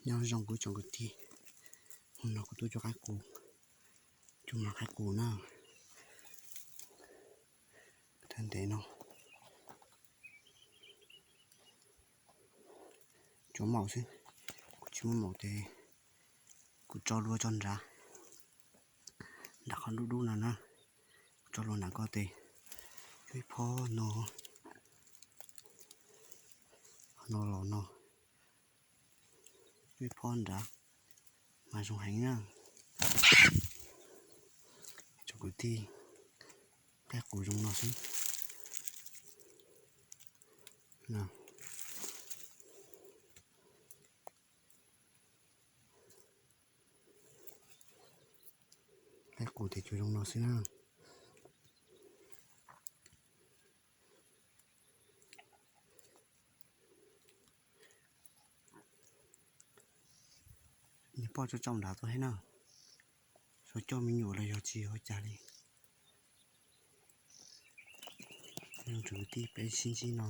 Nyob zoo kuv tsoom kwv tij, hnub no kuv tuaj cuab qaib qus, cuab mov qaib qus na. Tag ntev no cuab maum xwb, kuv tsis muaj maum ces kuv tso lua tso nrad, nram qhov dub dub no na, kuv tso lua nram ko tes, cuab ib phob no, no los no, cuab ib phob nrad, mas zoo heev na. Tsoom kwv tij, qaib qus zoo no xwb. Qaib qus tes tsuas zoo no xwb na. Niag poj tso tso nrad tuaj thiab na, xyov coj me nyuam los yog tsis ua cas li. Tsoom kwv tij, peb sib ntsib no.